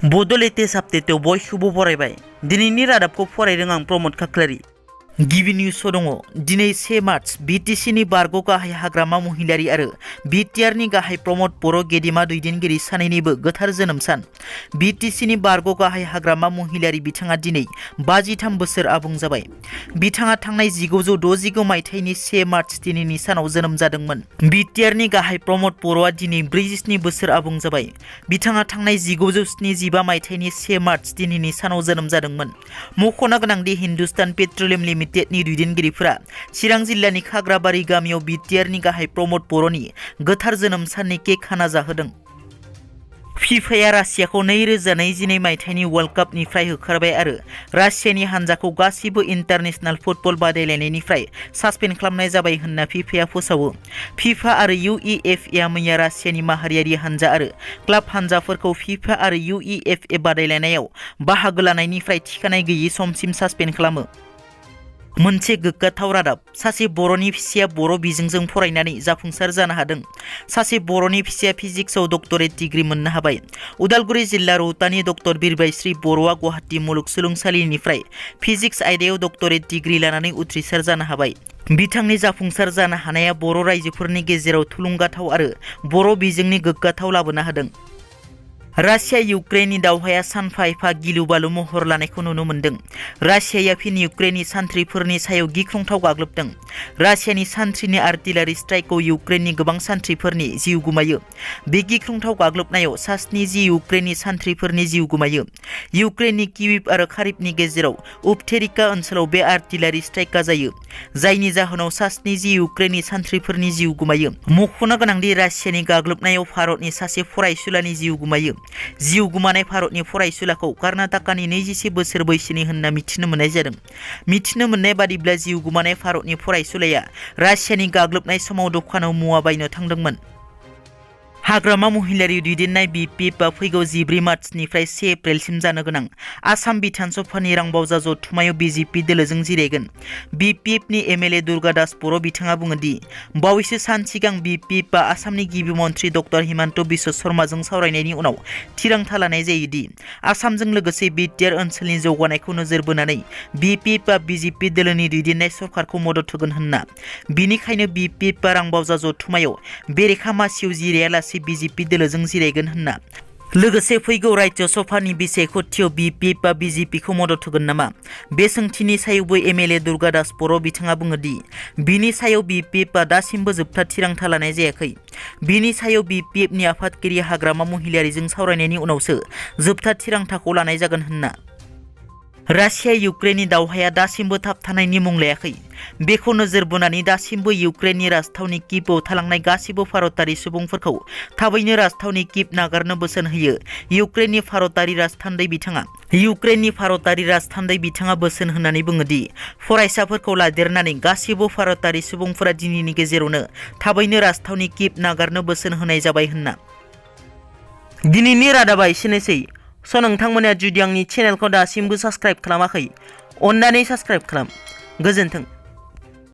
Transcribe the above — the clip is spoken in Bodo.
बड' लेटेस्ट आपडेटआव बयखौबो बरायबाय। दिनैनि रादाबखौ फरायदों आं प्रमद खाख्लारि। गिबि निउसआव दङ दिनै 1 मार्च बिटिसिनि बारग' गाहाय हाग्रामा महिलारि आरो बिटिआरनि गाहाय प्रमद बर' गेदेमा दैदेनगिरि सानैनिबो गोथार जोनोम सान। बिटिसिनि बारग' गाहाय हाग्रामा महिलारि बिथाङा दिनै 53 बोसोर आबुं जाबाय। बिथाङा थांनाय 1969 मायथाइनि 1 मार्च दिनैनि सानाव जोनोम जादोंमोन। बिटिआरनि गाहाय प्रमद बर'आ दिनै 47 बोसोर आबुं जाबाय। बिथाङा थांनाय 1975 मायथाइनि 1 मार्च दिनैनि सानाव जोनोम जादोंमोन। मख'नो गोनांदि हिन्दुस्तान पेट्रलियाम लिमिटेडनि दैदेनगिरिफोरा चिरां जिल्लानि खाग्राबारि गामियाव बिटिआरनि गाहाय प्रमद बर'नि गोथार जोनोम साननि केक हाना जाहोदों। फिफाया रासियाखौ 2022 मायथाइनि वर्ल्ड कापनिफ्राय होखारबाय आरो रासियानि हानजाखौ गासिबो इन्टारनेशनेल फुटबल बादायलायनायनिफ्राय सासपेन्ड खालामनाय जाबाय होनना फिफाया फोसावो। फिफा आरो यूईएफए मैया रासियानि माहारियारि हानजा आरो क्लाब हानजाफोरखौ फिफा आरो यूईएफए बादायलायनायाव बाहागो लानायनिफ्राय थिखानाय गैयै समसिम सासपेन्ड खालामो। मोनसे गोग्गाथाव रादाब, सासे बर'नि फिसाया बर' बिजोंजों फरायनानै जाफुंसार जानो हादों। सासे बर'नि फिसाया फिजिक्सआव डक्टरेट डिग्री मोननो हाबाय। उदालगुरि जिल्ला रौतानि डक्टर बिरबायश्री बर'आ गुवाहाटी मुलुगसोलोंसालिनिफ्राय फिजिक्स आयदायाव डक्टरेट डिग्री लानानै उथ्रिसार जानो हाबाय। बिथांनि जाफुंसार जानो हानाया बर' रायजोफोरनि गेजेराव थुलुंगाथाव आरो बर' बिजोंनि गोग्गाथाव लाबोनो हादों। रासिया इउक्रेननि दावहाया सानफा एफा गिलु बालु महर लानायखौ नुनो मोन्दों। रासियाया फिन इउक्रेननि सान्थ्रिफोरनि सायाव गिख्रंथाव गाग्लोबदों। रासियानि सान्थ्रिनि आर्टिलारि स्ट्राइकआव इउक्रेननि गोबां सान्थ्रिफोरनि जिउ गोमायो। बे गिख्रंथाव गाग्लोबनायाव सा 70 इउक्रेननि सान्थ्रिफोरनि जिउ गोमायो। इउक्रेननि किविभ आरो खारिभनि गेजेराव उपथेरिका ओनसोलाव बे आर्टिलारि स्ट्राइकआ जायो, जायनि जाहोनाव सा 70 इउक्रेननि सान्थ्रिफोरनि जिउ गोमायो। मख'नो गोनांदि रासियानि गाग्लोबनायाव भारतनि सासे फरायसुलानि जिउ गोमायो। जिउ गोमानाय भारतनि फरायसुलाखौ कर्नाटकानि 21 बोसोर बैसोनि होनना मिथिनो मोननाय जादों। मिथिनो मोननाय बादिब्ला जिउ गोमानाय भारतनि फरायसुलाया रासियानि गाग्लोबनाय समाव दखानाव मुवा बायनो थांदोंमोन। हाग्रामा महिलारि दैदेननाय बिपिएफआ फैगौ 14 मार्चनिफ्राय 1 एप्रिलसिम जानो गोनां आसाम बिधान सभानि रांबावजा जथुम्मायाव बिजेपि दोलोजों जिरायगोन। बिपिएफनि एमएलए दुर्गा दास बर' बिथाङा बुङो दि बावैसो सान सिगां बिपिएफआ आसामनि गिबि मन्त्रि डक्टर हिमन्त बिश्व शर्माजों सावरायनायनि उनाव थिरांथा लानाय जायो दि आसामजों लोगोसे बिटिआर ओनसोलनि जौगानायखौ नोजोर बोनानै बिपिएफआ बिजेपि दोलोनि दैदेननाय सरकारखौ मदद होगोन होनना। बिनिखायनो बिपिएफआ रांबावजा जथुम्मायाव बेरेखा मासियाव जिरायालासे बिजेपि दोलोजों जिरायगोन होनना। लोगोसे फैगौ राज्य सभानि बिसायख'थियाव बिपिएफआ बिजेपिखौ मदद होगोन नामा? बे सोंथिनि सायावबो एमएलए दुर्गा दास बर' बिथाङा बुङो दि बिनि सायाव बिपिएफआ दासिमबो जोबथा थिरांथा लानाय जायाखै। बिनि सायाव बिपिएफनि आफादगिरि हाग्रामा महिलारिजों सावरायनायनि उनावसो जोबथा थिरांथाखौ लानाय जागोन होनना। रासिया इउक्रेननि दावहाया दासिमबो थाबथानायनि मुं लायाखै। बेखौ नोजोर बोनानै दासिमबो इउक्रेननि राजथावनि किभआव थालांनाय गासिबो भारतारि सुबुंफोरखौ थाबैनो राजथावनि किभ नागारनो बोसोन होयो इउक्रेननि भारतारि राजथान्दै बिथाङा। इउक्रेननि भारतारि राजथान्दै बिथाङा बोसोन होनानै बुङो दि फरायसाफोरखौ लादेरनानै गासिबो भारतारि सुबुंफोरा दिनैनि गेजेरावनो थाबैनो राजथावनि किभ नागारनो बोसोन होनाय जाबाय होनना। दिनैनि रादाबा एसेनोसै। नोंथांमोना जुदि आंनि चेनेलखौ दासिमबो साबस्क्राइब खालामाखै, अन्नानै साबस्क्राइब खालाम। गोजोन्थों।